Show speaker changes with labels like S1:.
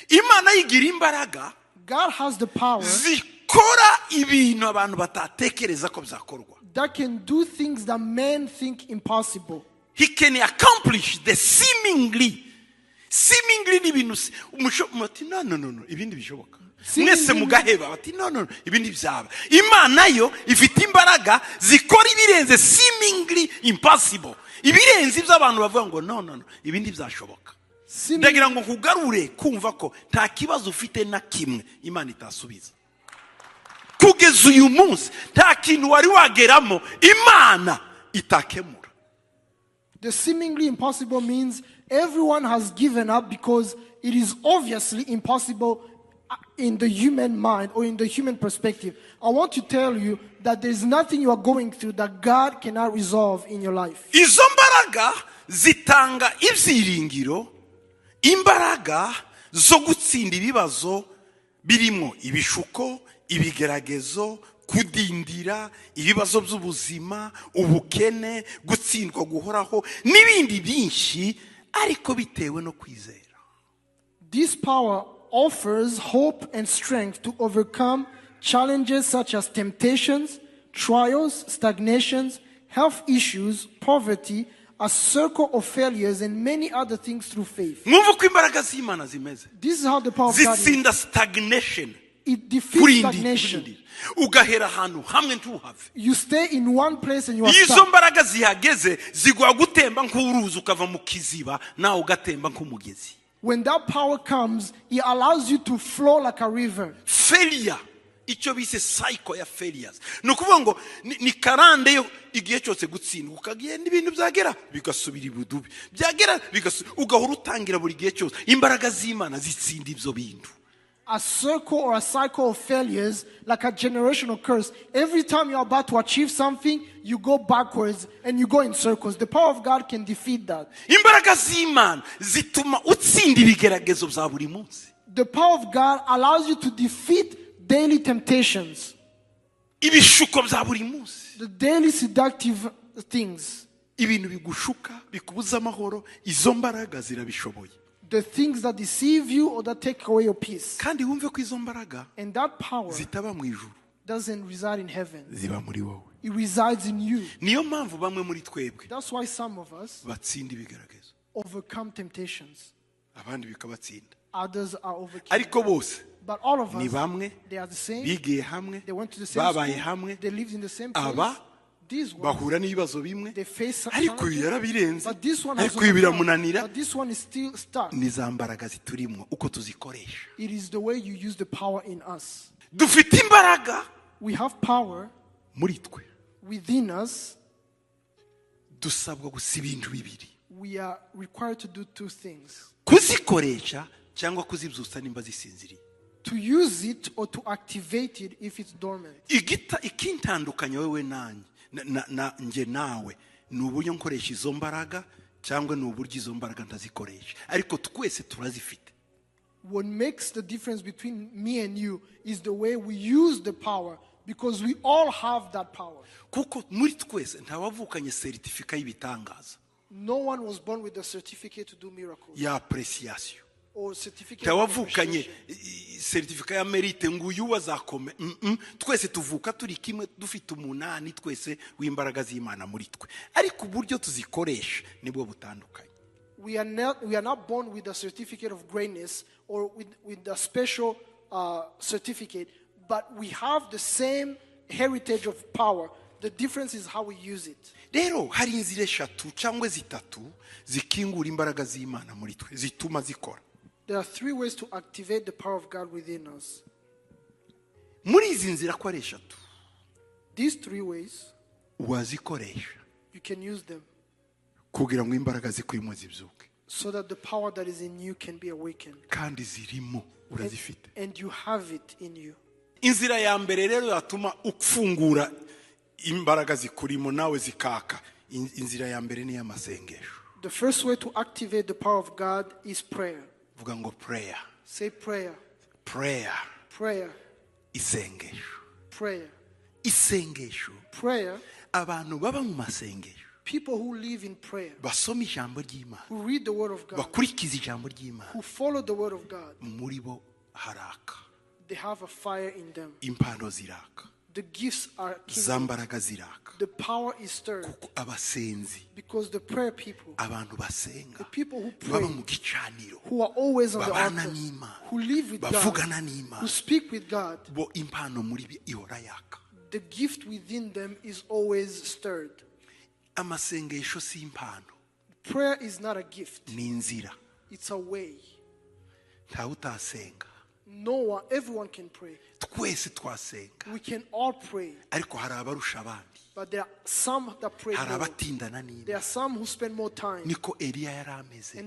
S1: Imana yigira imbaraga
S2: God has the power
S1: zikora ibintu abantu batatekereza ko byakorwa.
S2: That can do things that men think impossible.
S1: He can accomplish the seemingly ni ibintu muti no, no, no, no, ibindi bishoboka. Mwese mugaheba bati no, no, no, ibindi byaba. Imana yo ifite imbaraga zikora ibirenze seemingly impossible, ibirenze ibyo abantu bavuga ngo no, no, no, ibindi byashoboka. Ndagira ngo nkugarure kumva ko nta kibazo ufite na kimwe Imana itasubiza. Kugeza uyu munsi nta kintu wari wageramo Imana itakemura.
S2: The seemingly impossible means everyone has given up because it is obviously impossible in the human mind or in the human perspective. I want to tell you that there's nothing you are going through that God cannot resolve in your life.
S1: Izo mbaraga zitanga ibyiringiro, imbaraga zo gutsinda ibibazo birimo ibishuko, ibigeragezo, kudindira, ibibazo by'ubuzima, ubukene, gutsindwa guhoraho n'ibindi byinshi, ariko bitewe no kwizera.
S2: This power offers hope and strength to overcome challenges such as temptations, trials, stagnations, health issues, poverty, a circle of failures, and many other things through faith.
S1: Mwumve uko imbaraga z'Imana zimeze.
S2: This is how the power of God is.
S1: Zitsinda stagnation.
S2: It defeats
S1: Kurindira,
S2: stagnation.
S1: kurindira. Ugahera ahantu hamwe ntuhave.
S2: You stay in one place and you are
S1: Iyo izo
S2: stuck.
S1: mbaraga zihageze ziguha gutemba nk'uruzi, ukava mu kiziba nawe ugatemba nk'umugezi.
S2: When that power comes, it allows you to flow like a river.
S1: Failure, icyo bise cycle ya failures, ni ukuvuga ngo ni karande yo igihe cyose gutsindwa, ukagenda ibintu byagera bigasubira ibudubi, byagera bigasubira, ugahora utangira buri gihe cyose. Imbaraga z'Imana zitsinda ibyo bintu.
S2: A circle or a cycle of failures, like a generational curse. Every time you're about to achieve something, you go backwards and you go in circles. The power of God can defeat that.
S1: Imbaraga z'Imana zituma utsinda ibigeragezo bya buri munsi.
S2: The power of God allows you to defeat daily temptations,
S1: Ibishuko bya buri munsi.
S2: The daily seductive things,
S1: Ibintu bigushuka bikubuza amahoro, izo mbaraga zirabishoboye.
S2: The things that deceive you or that take away your peace.
S1: Kandi wumve ko izo mbaraga
S2: And that power
S1: zitaba mu ijuru,
S2: doesn't reside in heaven,
S1: ziba muri wowe.
S2: It resides in you.
S1: Niyo mpamvu bamwe muri twebwe
S2: That's why some of us
S1: batsinda ibigeragezo,
S2: overcome temptations,
S1: abandi bikabatsinda,
S2: others are overcome.
S1: Ariko bose
S2: But all of
S1: ni
S2: us,
S1: bamwe,
S2: they are the same.
S1: Bigiye hamwe,
S2: They went to the same
S1: babaye
S2: school.
S1: hamwe.
S2: They lived in the same place.
S1: Aba
S2: These ones,
S1: bahura n'ibibazo bimwe,
S2: they face some
S1: ariko uyu
S2: challenges,
S1: yarabirenze,
S2: but this one has
S1: ariko uyu
S2: overcome.
S1: biramunanira.
S2: But this one is still stuck.
S1: Ni za mbaraga ziturimo uko tuzikoresha.
S2: It is the way you use the power in us.
S1: Dufite imbaraga
S2: We have power
S1: muri twe.
S2: Within us.
S1: Dusabwa gusa ibintu bibiri:
S2: We are required to do two things:
S1: kuzikoresha cyangwa kuzibyutsa nimba zisinziriye.
S2: To use it or to activate it if it's dormant.
S1: Igita ikintandukanya wowe nanjye na njye nawe ni uburyo nkoresha izo mbaraga cyangwa ni uburyo izo mbaraga ntazikoresha, ariko twese turazifite.
S2: What makes the difference between me and you is the way we use the power, because we all have that power.
S1: Kuko muri twese ntawavukanye certificat y'ibitangaza.
S2: No one was born with a certificate to do miracles
S1: Ya appreciation.
S2: Or certificate of
S1: Ntawavukanye
S2: appreciation.
S1: Certificat ya mérite ngo uyu azakome. Twese tuvuka turi kimwe, dufite umunani twese w'imbaraga z'Imana muri twe, ariko uburyo tuzikoresha nibwo butandukanye.
S2: We are not born with a certificate of greatness or with a special certificate, but we have the same heritage of power. The difference is how we use it.
S1: Rero hari inzira eshatu cyangwa zitatu zikingura imbaraga z'Imana muri twe, zituma zikora.
S2: There are three ways to activate the power of God within us.
S1: Muri izi nzira ko ari eshatu,
S2: These three ways,
S1: wazikoresha
S2: you can use them
S1: kugira ngo imbaraga zikurimo zibyuke.
S2: So that the power that is in you can be awakened.
S1: Kandi zirimo, urazifite.
S2: And you have it in you.
S1: Inzira ya mbere rero yatuma ufungura imbaraga zikurimo nawe zikaka, inzira ya mbere ni iy'amasengesho.
S2: The first way to activate the power of God is prayer.
S1: Vuga ngo prayer.
S2: Say prayer.
S1: Prayer.
S2: Prayer.
S1: Isengesho.
S2: Prayer.
S1: Isengesho.
S2: Prayer.
S1: Abantu baba mu masengesho,
S2: People who live in prayer,
S1: basoma ijambo ry'Imana,
S2: who read the word of God,
S1: bakurikiza ijambo ry'Imana,
S2: who follow the word of God,
S1: muri bo haraka.
S2: They have a fire in them.
S1: Impano ziraka.
S2: The gifts are kindled.
S1: Za mbaraga ziraka.
S2: The power is stirred
S1: Kuko abasenzi,
S2: because the prayer people,
S1: abantu basenga,
S2: the people who
S1: baba
S2: pray,
S1: mu gicaniro,
S2: who are always on the
S1: babana
S2: altar,
S1: n'Imana,
S2: who live with God,
S1: bavugana n'Imana,
S2: who speak with God,
S1: bo impano muri bo ihora yaka.
S2: The gift within them is always stirred.
S1: Amasengesho si impano.
S2: Prayer is not a gift,
S1: Ni inzira.
S2: It's a way.
S1: Ntawe utasenga.
S2: No one, everyone can pray.
S1: Twese twasenga.
S2: We can all pray,
S1: Ariko hari abarusha abandi.
S2: But there are some that pray
S1: Hari
S2: more.
S1: abatindana
S2: There
S1: n'Imana.
S2: are some who spend more time.
S1: Niko Eliya yari ameze.
S2: And